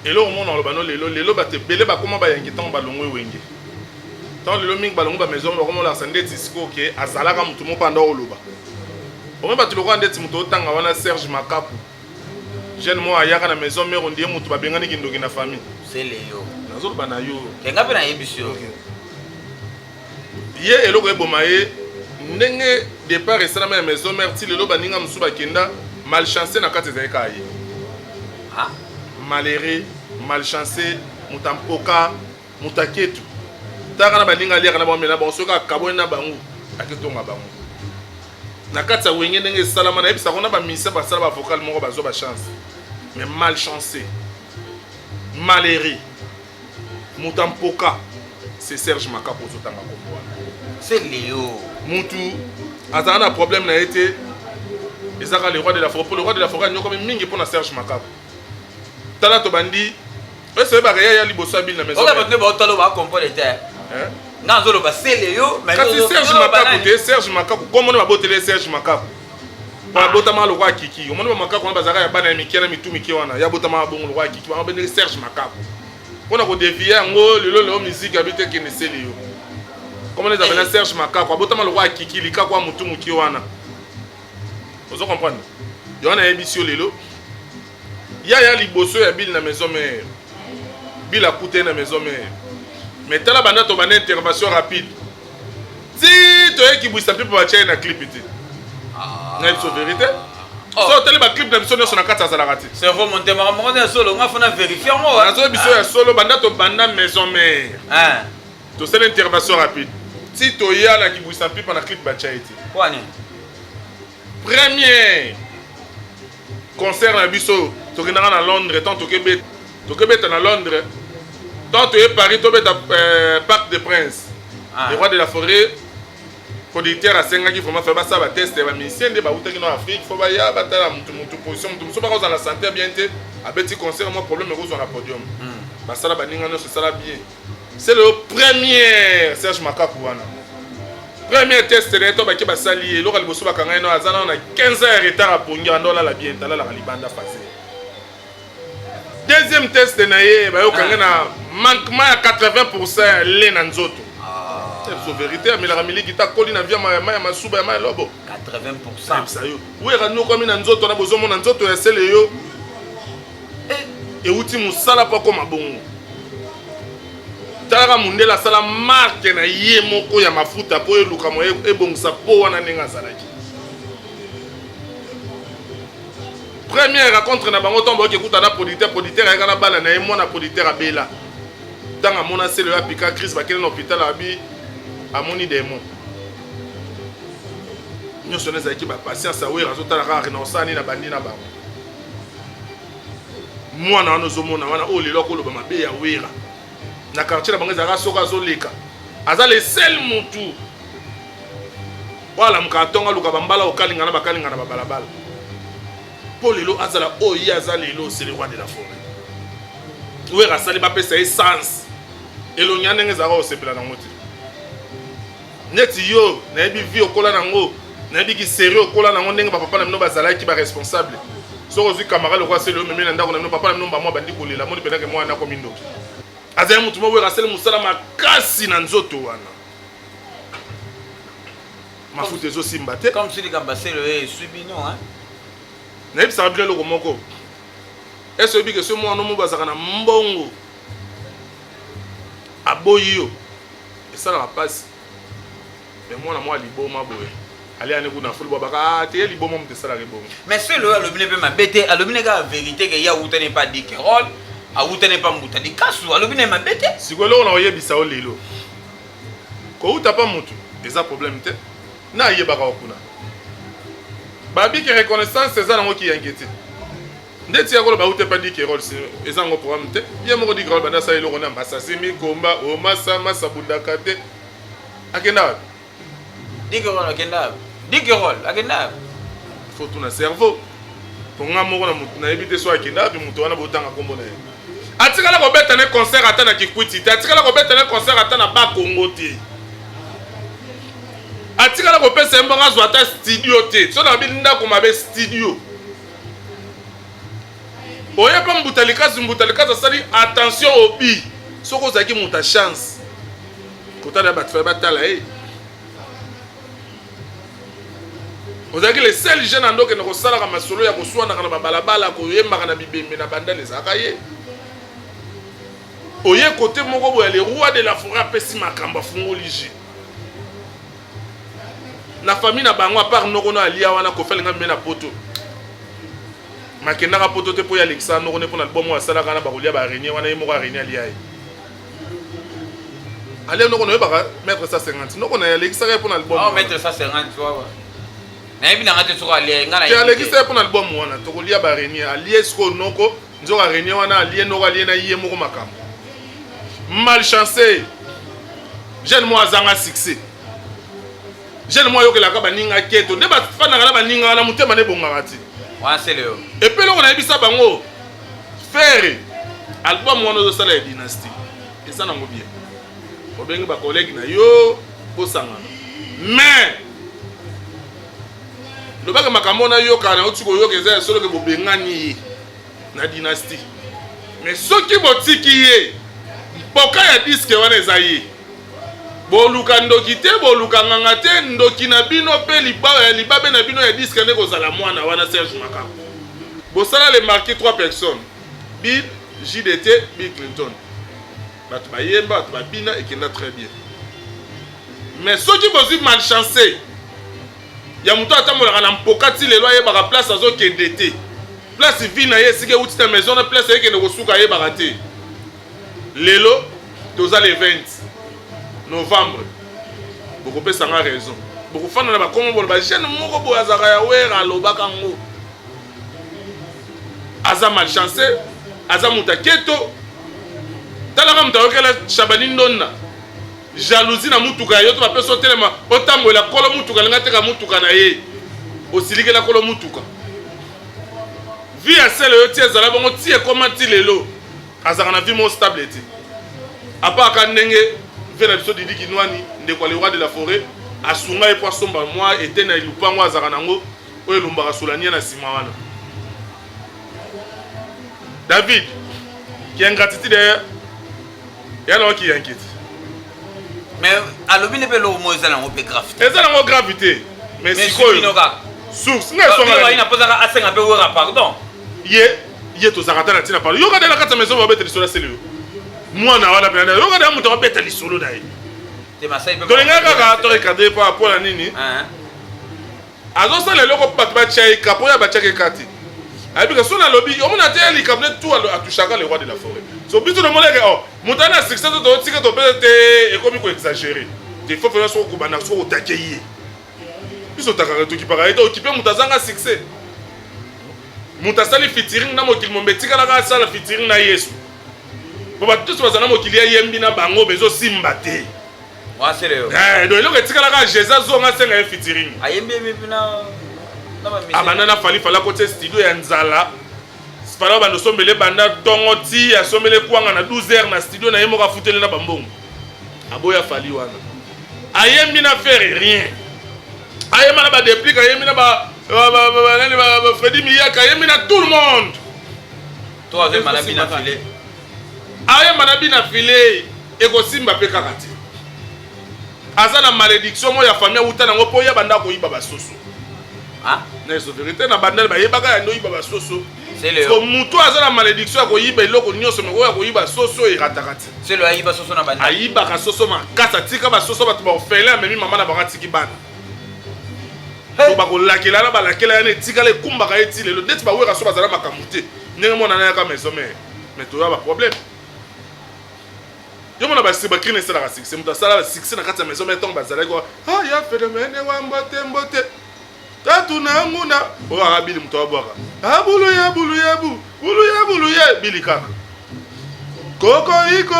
eloko mona oloba no lelo, lelo bato ebele bakóma bayangi ntango balongwe Wenge, ntango lelo mingi balongwe bamaison, bakóma olakisa ndeti sikoyo ke azalaka motu moko anda oloba omoi bato lokola ndeti moto otanga wana Serge Makapu, jeune moko ayaka na maison mère, ondie moto babengani kindoki na famille. Seleyo. Nazoloba na yo. Kenga mpe nayebisi yo. Ye eloko eboma ye ndenge départ esalama ya maison mère ti lelo, baninga mosusu bakenda malchance na kati, ezali kaka ye. Ah? Malheureux, malchanceux, moto ampoka, moto aketu taka na baninga aliaka na bango, mena bango, soki akabwani na bango aketonga bango. Na kati ya Wenge ndenge esalama, nayebisaka ngo na ba musiciens basala ba vocal moko bazwa ba chance mais malchanceux, malheureux, moto ya mpoka, c'est Serge Makaku ozotanga kombo wana. C'est Léo. Mutu azala na problème na ye te, ezaka le roi de la forêt. Po le roi de la forêt anyokwami mingi mpo na Serge Makaku. Tala, tobandi ese oyebaka ya liboso ya bile na maison. Oka bato nde baotala bacomprendre te. Hein? Nga azoloba Sele yo, mais kasi Serge ozoloba Makaku nani? Te, Serge Makaku komona baboteli ye Serge Makaku po abotama lokola kiki. Omoni bamakaku wana bazalaka ya bana ya mike na mitu mike wana, ya botama bongo lokola kiki, bango bendeli Serge Makaku mpona kodévier yango. Lelo lelo musique abi te, kende sele yo komona ezala na Serge Makaku abotama lokola kiki, likaku ya motu moke wana. Ozo comprendre yo wana? Ayebisi yo lelo ya liboso ya bile na maison mère, bile akute na maison mère. Mais tala, banda tobanda intervention rapide ti toyeki bwisa mpe batia ye na clip te. Na biso vérité. Oh. So otali baclip na biso nyonso, na kati azalaka te. Cerveau montemaka moko nde ya solo, nga fona vérifie yango. Nazoyi biso ya solo, banda tobanda maison mère, tosala intervention rapide ti toya na kibwisa mpipa, na clip batia ye te. Kwani? Premier concert na biso, tokendaka na Londres. Tant tokebeta na Londres, tant toye Paris, tobeta Parc des Princes. Ah. Le roi de la forêt producteur asengaki vraiment fe basala batest ya bamusicien nde bautaki na Afrique, fo baya batala mutu mutu position, mutu mosusu bakozala na santé ya bien te, abeti concert mwa problème ekozwa na podium. Basala baninga nyonso, esala bien. C'est le premier Serge Makaku wana, premier test na ye to bake basali ye. Eloko ya liboso bakanga ye no, aza nano na 15 heures retard, apongi ando alala bien te, alalaka libanda fase. Deuxième test na ye, bayokanga na manquement ya 80 ya le na nzoto. So vérité, amelaka miliki ta, akoli na via ya mai ya masuba, ya mai ya lobo. 80. Ayebisa yo, wera nyokwami na nzoto na bozomona nzoto ya sele yo euti mosala mpo akoma bongo. Talaka, mondele asala marque na ye moko ya mafuta mpo eluka mo ebongisa po wana ndenge azalaki. Première rencontre na bango, ntango bayoki ekuta na producteur, producteur ayaka na bana na ye. Mwana producteur abela, ntango amona sele oyo apika crise, bakende na hôpital, abi amoni démon nyonso wana. Ezalaki bapatience. Awere azotala kaka na osala nini na bandi na bango. Mwana wana ozomona wana oyo lelo akoloba mabe ya Wera na quartier na bango, ezalaka soki azoleka, aza le seul mutu oyo alamukaka ntongo, aluka bambala, okalinga na bakalinga na babalabala, mpo lelo azala oyo ye aza lelo. C'est le roi de la forêt. Wera asali bapesa ye sens elongi ya ndenge ezalaka kosepela nango te. Neti yo nayebi vie okola nango, nayebi kiseri okola nango, ndenge bapapa na bino bazalaki baresponsable. Soki ozwi camarade lokola sele, omemi na ndako na bino, papa na bino mbamwa bandi kolela, moni pendake mwana akomi ndoki. Azali motu moko asali mosala makasi na nzoto wana, mafuta ezosimba te. Comme si likambo asele oyo eswi bino, hein? Nayebisaka bino eloko moko: ese oyebi ke so mwana mo bazalaka na mbongo aboyi yo, esalaka mpasi. Me mwana mwa liboma boye aliani kuna fulu babaka te, ye liboma moto esalaka ebongo. Mais sele oyo alobi ne mpe mabe te, alobi ne kaka vérité ke ye awutani epa Dikerol, awutani epa Mbuta Likasu, alobi ne mabe te. Sikoyo eloko na koyebisa yo lelo, kouta pa motu eza problème te, na ayebaka wa kuna babiki reconnaissance eza nango kiyanke te. Ndeti ya koloba auta epa Dikerol, eza yango problème te. Ye moko Dikerol banda asala eloko na masasi mikomba omasa masa bundaka te, akenda wapi? Dikerol akenda, Dikerol akenda. Faut tuna cerveau po nga moko na motu nayebi te so akenda wapi. Moto wana botanga nkombo na ye, atikala kobeta ne concert ata na Kikwiti te, atikala kobeta ne concert ata na Bakongo te, atikala kopesa ye mbongo azwa ata studio te. So na babi ndako mabe, studio oye mpa Mbuta Likazi. Mbuta Likazi asali attention obi, soki ozalaki moto ya chance kotala bato faye batala ye, ozalaki le seul jeune ando okende kosalaka masolo ya koswanaka na babalabala, koyembaka na bibembe na bandala, ezalaka ye. Oye kote moko boye, le roi de la forêt apesi makambo, afungoli jeu na famille na bango. À part noko no alia wana, Kofi alinga meme na poto, makendaka poto te mpo ye alekisaka noko ne mpo na album oyo asalaka wana, bakolia baaraignée wana, ye moko araignée alia ye, alia noko. Noyebaka maître 150, noko na ye alekisaka ye mpo na album. Oh, maître 150, ouais. Nayebi na nga te soki alie nga na. Te alekisa ye mpo na album wana tokolia ba renier alie sikoyo noko nzoka renier wana alie noko alie na ye moko makambo malchance jeune moko azanga succès jeune moko ayokelaka baninga keto nde bafandaka na baninga wana motema nde ebongaka te epe eloko nayebisa bango Ferre album wana ozosala ya dynastie eza nango bien obengi ba collègue na yo bosangana mais lobaka makambo wana yoka na oti koyoka eza ya solo ke bobengani ye na dynastie mais soki botiki ye mpoka ya diske wana eza ye boluka ndoki te boluka nganga te ndoki na bino mpe libabe na bino ya diske nde kozala mwana wana Serge Makambo bosala le marquis trois personnes Bill JDT Bill Clinton bato bayemba bato babina ekenda très bien mais soki bozwi malchance ya moto atambolaka na mpoka ti lelo ayebaka place azokende te place vie na ye esika euti na maison na place ayekende kosuka ayebaka te lelo toza le 20 novembre bokopesa nga raison bokofanda na bakongo bolo bajeune moko boye azalaka ya wera alobaka yango aza malchance aza moto aketo talaka moto ayokela shabani ndonda jalousie na mutuka ya yo to bapesi otelema otambolela kolo mutuka alinga ateka mutuka na ye osilikela kolo mutuka vie ya sele yo ti ezala bongo ti ekoma ti lelo azalaka na vie moko stable te apart ka ndenge vie na biso Didi Kinwani ndeko ya le roi de la forêt asunga ye mpo asomba mwa eteni ya lupango azalaka nango oyo elumbaka solania na nsima wana David ki ingratitude ya na ki yankiti mais alobi ne mpe eloko moko eza nango mpe grave te eza nango grave te mais sikoyo source nga esonga na posaka asenga mpe wera pardon ye ye tozalaka ata na ntina pardon yoka nde na kati ya maison babeta lisolo aseli yo mwana wana mpenza yoka nde moto abeta lisolo na ye tolingaka kaka torekadre mpo mpo na nini azosala eloko mpo bato batya ye ka mpo oyo batyaka ye ka te ayebi ke so nalobi omona te likambo ne tout atouchaka le roi de la forêt so biso tomoneke o oh, moto ana succès to totika topesa te ekomi koexagere te fo mpenza soko kobanda soko kotake ye biso otakaka tokipaka ye te okipe moto azanga succès moto asali featuring na mokili mombe etikalaka asala featuring na yesu po bato nyonso baza na mokili ayembi na bango bezosimba te eh, donc eloko etikalaka jésus azonga asenga ye featuring abanda na fali fali akotia studio ya nzala fali abanda osombele banda ntongo ti asombele kwanga na 12 heures na studio na ye moko afuteli na bambongo aboya fali wana ayembi na ferre rien ayemba na badeplique ayembi na ba nani ba Freddy Miyaka ayembi na tout le monde to ayemba na bina filet ayemba na bina filet ekosimba mpe kaka te aza na malédiction moko ya famille awuta nango mpo ye banda koyiba basoso na eso verité na bandal bayebaka ya nde oyiba basoso so moto aza na malédiction ya koyiba eloko nyonso me oyo ya koyiba soso erataka te Selo ayiba soso na banda. Ayibaka soso makasi atika ba soso bato ba orphelin amemi mama na bango atiki bana. So bakolakela na balakela yana etikala ekumbaka ye ti lelo ndeti bawera so bazala makambo te ndenge mwana na yaka maison mère mais toya ba problème yo mona basi bakrine esalaka succès moto asala succès na kati ya maison mère ntango bazalaki ah ya phénomène wa mbote mbote Tatu na nguna oyo aka bili moto abwaka abulu ye bulu ye bu bulu ye bulu ye bili kaka koko iko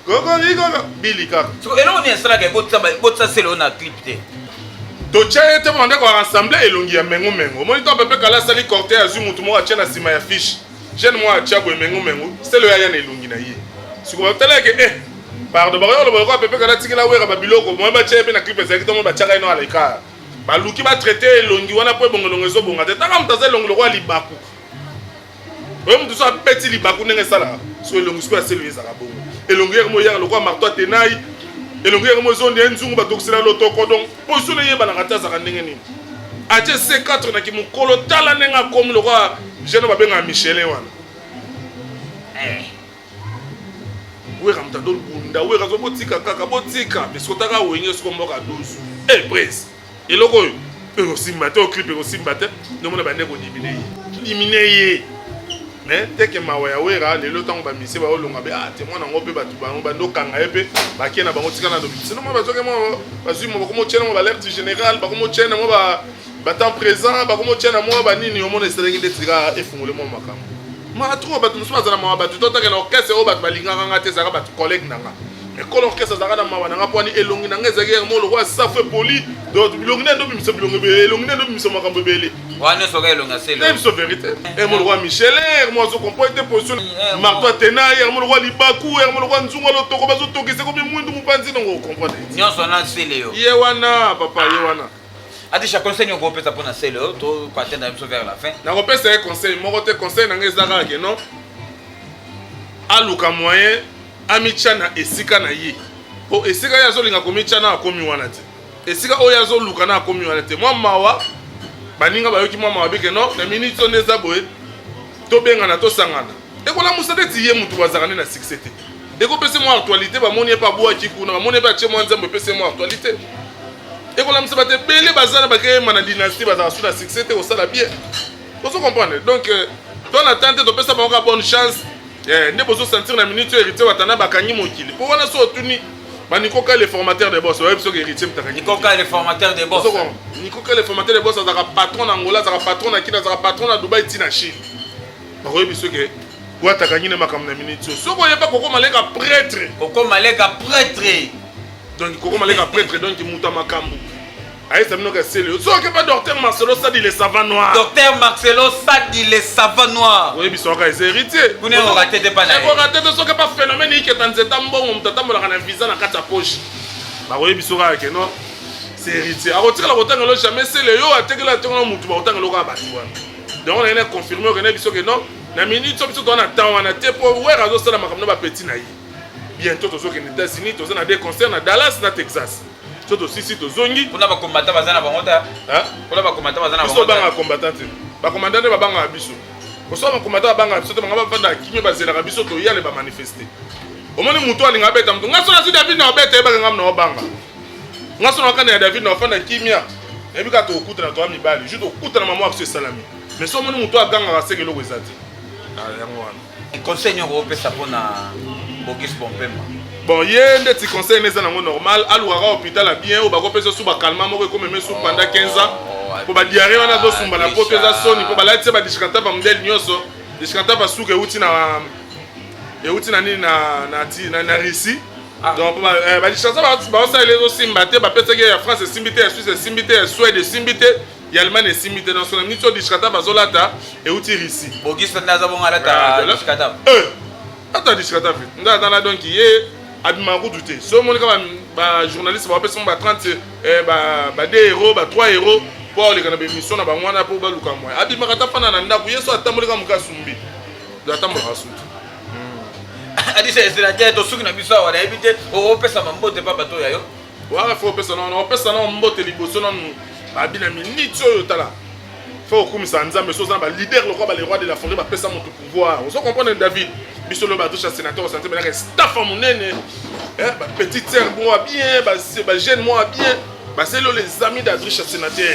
koko iko bili kaka siko eloko nini esalaka ebotisa selo na clip te totya ye te mpo ndeko rassemble elongi ya mengu mengu omoni ntango pepe kala asali cortège azwi motu moko atya na nsima ya fiche jeune moko atya boye mengu mengu selo ya ya na elongi na ye sikoyo batalaki eh pardon bakoki koloba lokola pepe kala atikela wera babiloko moye batya ye mpe na clip ezalaki ntango batyaka ye no aleka Baluki ba traite elongi wana po ebongo elongi ezobonga te. Tanga moto aza elongi lokola libaku. Oyo moto so abeti libaku ndenge esalaka. So elongi sikoyo aselo ezalaka bongo. Elongi yaka moyaka lokola marteau atenai. Elongi yaka mozondi ye nzungu batokisela lotoko donc position eyebanaka te azalaka ndenge nini. Atie C4 na kimokolo tala ndenge akomi lokola jeune babengaka Michelin wana. Eh. Wera moto ado bunda wera zo botika kaka botika mais siko taka wenge siko mboka 12 eh prince eloko oyo ekosimba te oclip ekosimba te ndomona bande kodimine ye dimine ye mais teke mawa ya wera lelo ntango bamisie baolonga be ah te mwana yango mpe bato bango bande okanga ye mpe bakie na bango tika na dobi sino mwa bazoki mwa bazwi mwa bakomotyena mwa balerte général bakomotyena mwa ba Batemps présent bakomotia na mwa banini, omona esalaki ndeti kaka efungole mwa makambo maa trop. Bato mosusu bazala mawa, bato totaka na orchestre oyo bato balingaka nga te, ezalaka bato collègue na nga, mais kolo orchestre azalaka na mawa na nga mpo wani elongi na nga ezalaki yango lokola safu epoli. Donc bilongi nde ndobimisa bilongo ebele, elongi nde ndobimisa makambo ebele. Wana nyonso kaka elongi ya Sele. Te, biso vérité, mo lokola Michelin, mo azo comprendre te position, marto atena mo lokola libaku, mo lokola nzungu lotoko bazotokisa komi mwindu mopanzi nongo comprendre. Nyonso na Sele yo. Ye wana, papa, ye wana. Adisha, conseil nini okopesa mpona Sele oyo to koatteindre biso vers la fin? Nakopesa ye conseil moko te. Conseil na ngai eza kaka ke non, aluka moyen amitya na esika na ye, po esika ye azolinga komitya na akomi wana te, esika oyo azoluka na akomi wana te. Mwa mawa, baninga bayoki mwa mawa bike non, na minute oyo nde eza boye, tobengana, tosangana, ekolamusa neti ye motu bazalaka nde na succès te, ekopesa mwa actualité. Bamoni ye mpe abwaki kuna, bamoni ye mpe atie mwa nzambe, epesi ye mwa actualité, ekolamisa bato ebele baza na bakeyema na dynastie, bazalaka su na succès te, kosala bien, ozo comprendre. Donc to na temps te, topesa bango kaka bonne chance. Nde bozosentir na minute oyo Héritier Watana bakangi mokili, mpo wana so otuni banikoka le formateur de boss, oyebi soki Héritier mutakangi. Nikoka le formateur de boss. Nikoka le formateur de boss azalaka patron na Angola, azalaka patron na Kina, azalaka patron na Dubai, ti na Chine. Bakoyebi soki watakangi na makambo na minute oyo. Soki oyeba kokoma leka prêtre. Kokoma leka prêtre. Donc kokoma leka prêtre, donc moto ya makambo ayesa bino kasele. Soki pa docteur Marcelo Sadi le savant noir. Docteur Marcelo Sadi le savant noir. Oyebi soka eza Héritier. Kuna ekoka te te pa na ye. Ekoka te te. Soki pa phénomène iketa nzeta mbongo, moto atambolaka na visa na kati ya poche, bakoyebi soki kaka ke non, c'est Héritier. Akotikala kotangelo jamais Sele yo atekela atekela motu, bakotangelo kaka bato wana. Donc na ye confirme okende biso ke non, na minute so biso toza na temps wana te, mpo were azosala makambo na bapeti na ye. Bientôt tozokende États-Unis, toza na deux concert na Dallas na Texas. So tosisi, tozongi. Kuna bakombata baza na bango te. Kuna bakombata baza na biso bango te. Babangaka combattant te, bacommandant nde babangaka biso. Kosoka bakombata babangaka biso te, bango bavandaka kimia, bazelaka biso toyale bamanifeste. Omoni motu alinga abeta motu, nga so nazwi David na obeta, yebaka ngam na obanga. Nga so nakanda ya David na ofanda kimia, nayebi kaka tokokutana, toya mibali, jour tokokutana mama biso esalami. Mais so omoni motu agangaka, seke eloko eza te. Ah, yango wana. Conseil nini okopesa mpona Bogis Bompema? Bon, ye ndeti conseil ne eza nango normal, alukaka hôpital ya bien oyo bakopesa su bacalmants moko ekomeme su pendant 15 ans, mpo badiarrhée wana azosumba na poto eza soni, mpo balati se badishikanta bamodele nyonso. Dishikanta basuka euti na nini, na Russie. Donc badishikanta baosalela ezosimba te. Bapesaki ya France esimbi te, ya Suisse esimbi te, ya Suède esimbi te, ya Allemagne esimbi te. Donc na miniti oyo dishikanta bazolata euti Russie. Bogis nde aza bongo, alata dishikata. Ata dishikata fe nde aza na. Donc ye abimaka kutu te. So omoni kaka bajournaliste bapesa mo ba 30, ba 2 euro, ba 3 euro mpo aoleka na baémission na bango wana mpo baluka moyen. Abimaka ta fana na ndako, ye so atamboli kaka moke asumbi, atambolaka sutu. Adisa esela te, tosuki na biso awa. Nayebi te okopesa mambote mpa bato ya yo. Waka fo opesa nano, opesa nano mbote liboso nanu babi na minute oyo. Tala, fo okumisa Nzambe so oza na baleader lokola ba le roi de la forêt, bapesa moto pouvoir. Ozo comprendre, David? Biso loyo badusha sénateur osanti benaka staff ya monene, bapetite sœur moko ya bien, bajeune moko ya bien, baseli oyo les amis d'Adrisha sénateur.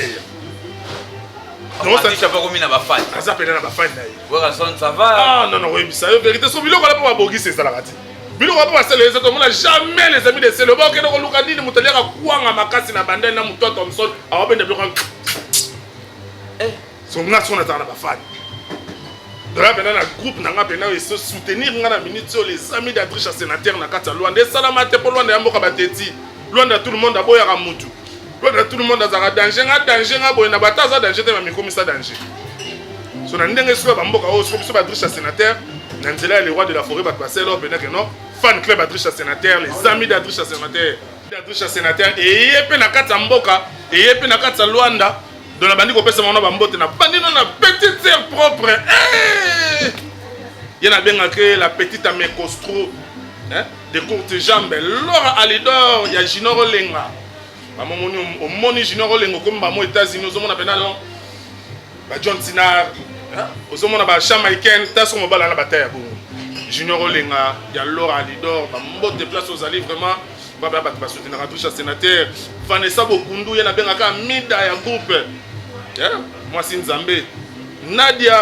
Adrisha bakomi na bafani. Aza pena na bafani na ye. Werason, ça va? Ah non, non, oyebisa yo vérité, so biloko wana mpo babogisi ezalaka te. Biloko mpo basala eza, tomona jamais les amis de Sele bakokende koluka nini. Moto aliaka kwanga makasi na bandani na moto Thomson awabenda biloko. So nga so nazala na bafani doya mpena na groupe na nga mpena eso soutenir nga na minute oyo, les amis d'Adricha sénateur na kati ya Lwanda. Esalama te mpo Lwanda ya mboka bateti, Lwanda tout le monde aboyaka mutu, Lwanda tout le monde azalaka danger. Nga danger, nga boye na bato aza danger te, bamikomisa danger. So na ndenge soki bamboka oyo, soki biso badricha sénateur na nzela ya le roi de la forêt, bato basala oyo mpena ke non, fan club Adricha sénateur, les amis d'Adricha sénateur, Adricha sénateur eye mpe na kati ya mboka, eye mpe na kati ya Lwanda. Donc nabandi kopesa bango na bambote, na bandi no na petite sœur propre. Hey! Ye nabengaki la petite amecostro de courte jambe, Laura Alidor ya Junior Olenga. Bamomoni, omoni Junior Olenga, okomi bamo États-Unis, ozomona mpena non, ba John Tinar, ozomona ba Jamaïcaine ta so mobala na bata ya bongo. Junior Olenga ya Laura Alidor, bambote place ozali vraiment. Baba bato basoutenaka Trisha sénateur, Vanessa Bokundu, ye nabengaka mida ya groupe, mwasi Nzambe, Nadia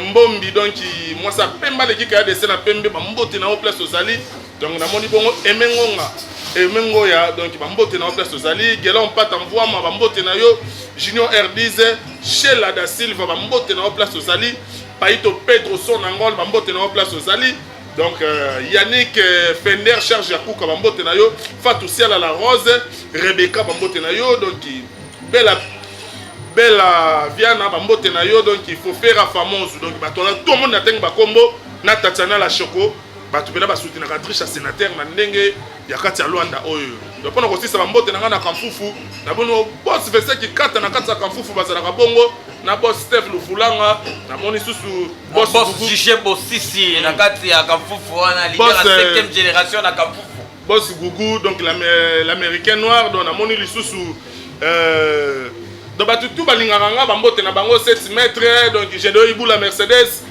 Mbombi, donc mwasi apemba aleki kaya dese na pembe, bambote na yo place ozali. Donc namoni bongo Aime Ngonga. Aime Ngoya, donc bambote na yo place ozali, Gelon Mpata Mvuama, bambote na yo, Junior R10, Sheila da Silva, bambote na yo place ozali, Paito Pedro Son Angol, bambote na yo place ozali. Donc Yannick Fender Charge ya Kuka, bambote na yo, Fatou Siala la Rose, Rebecca, bambote na yo, donc Bella Bella Viana, bambote na yo, donc il faut faire fameuse, donc bato na tout le monde na tengi bakombo na Tatiana la Choco. Bato mpena basutenaka triche ya sénateur na ndenge ya kati ya Luanda oyo. Donc mpona kosisa bambote na ngai na Kamfufu, namoni boss Vincent Kikata na kati ya Kamfufu bazalaka bongo na boss Steve Lufulanga, namoni susu boss Gugu. Juge Bosisi na kati ya Kamfufu wana, leader ya 7e génération na Kamfufu. Boss Gugu, donc l'américain noir, donc namoni lisusu donc bato tu balingaka nga, bambote na bango 7 mètres, donc Gedo Ibula Mercedes,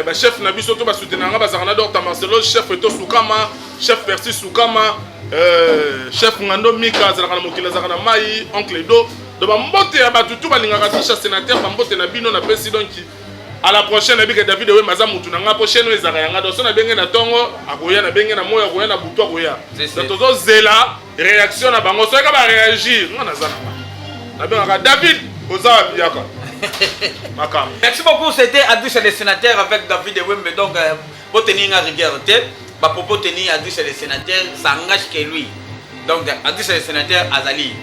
bachef na biso to basoutenaka nga bazalaka na Dr Marcelo, chef Eto Sukama, chef Percy Sukama, chef Ngando Mika azalaka na mokili, azalaka na mai, oncle Edo. Donc bambote ya bato tu balingaka triche ya sénateur, bambote na bino napesi. Donc à la prochaine. Nabika David Wemba aza mutu na nga po chaîne oyo ezalaka yanga. Donc so nabenge na ntongo akoya, nabenge na moyo akoya, na butu akoya. Donc tozozela réaction na bango. Soki baréagir, nga naza na nga, nabengaka David, oza wapi, yaka makambo. Merci beaucoup, c'était Adriche le sénateur avec David Wembe. Donc, pour tenir en rigueur, bah, propos tenir Adriche le sénateur, ça engage que lui. Donc, Adriche le sénateur, Azali,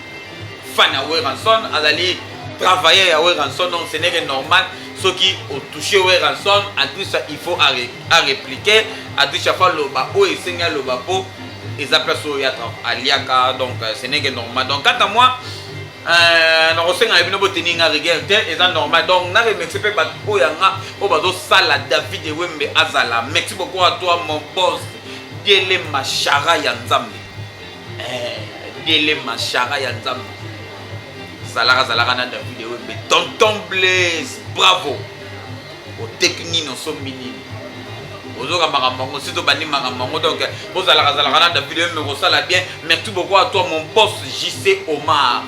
fan à Werrason, Azali, travailler à Werrason, donc ce n'est que normal. Ceux qui ont touché Werrason, Adriche, il faut à répliquer. Adriche, fa loba, o esenga loba po, eza place oyo ya aliaka, donc ce n'est que normal. Donc, quant à moi, nakosenga na bino boteni nga rigueur te, eza normal. Donc na remercie mpe bato oyo yanga oyo bazosala David Wembe azala. Merci beaucoup à toi, mon boss Diele Machara ya Nzambe, Diele Machara ya Nzambe, zalaka zalaka na David Wembe. Tonton Blaise, bravo, oteki nini, osombi nini, ozoka makambo yango si tobandi makambo yango. Donc bozalaka zalaka na David Wembe, kosala bien. Merci beaucoup à toi, mon boss JC Omar,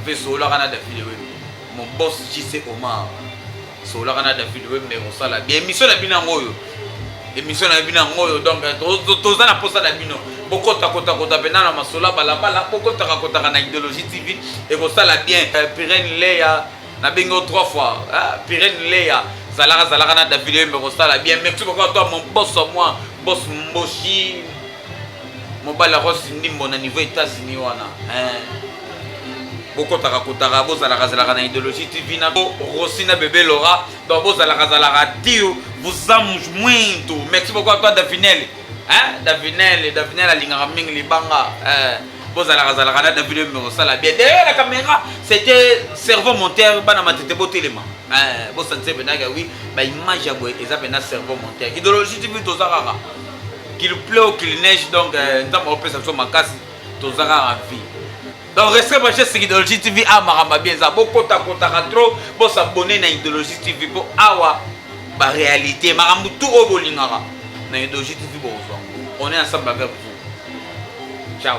mpe sololaka na David Wembe. Mon boss JC Omar, sololaka na David Wembe, kosala bien. Émission na bino yango oyo, émission na bino yango oyo. Donc toza na posa na bino, bokotakota mpena na masolo ya balabala, bokotakakotaka na Idéologie TV, ekosala bien. Pirene Leya, nabengi yo trois fois. Pirene Leya, zalaka zalaka na David Wembe, kosala bien. Merci beaucoup à toi, mon boss, moi boss Mboshi, mobali ya Rosi Ndimbo na niveau États-Unis wana. Bokotaka kotaka, bozalaka zalaka na Idéologie TV na Rossi na bébé Laura. Donc bozalaka zalaka tio, vous amo muito. Merci beaucoup à toi, Davinel, hein, Davinel, Davinel alingaka mingi libanga, bozalaka zalaka na David Wembe, kosala bien. Derrière la caméra, c'était Cerveau Monteur. Bana Matete, botelema, bosanti mpenaka oui, baimage ya boye eza mpena Cerveau Monteur. Idéologie TV, toza kaka, qu'il pleut ou qu'il neige. Donc nzambe akopesa biso makasi, toza kaka vie. Donc restez branché sur Idéologie TV. A makambo bien eza, bokotakotaka trop, bosabone na Idéologie TV mpo awa baréalité, makambo tout oyo bolingaka na Idéologie TV, bokozwa. On est ensemble avec vous, ciao.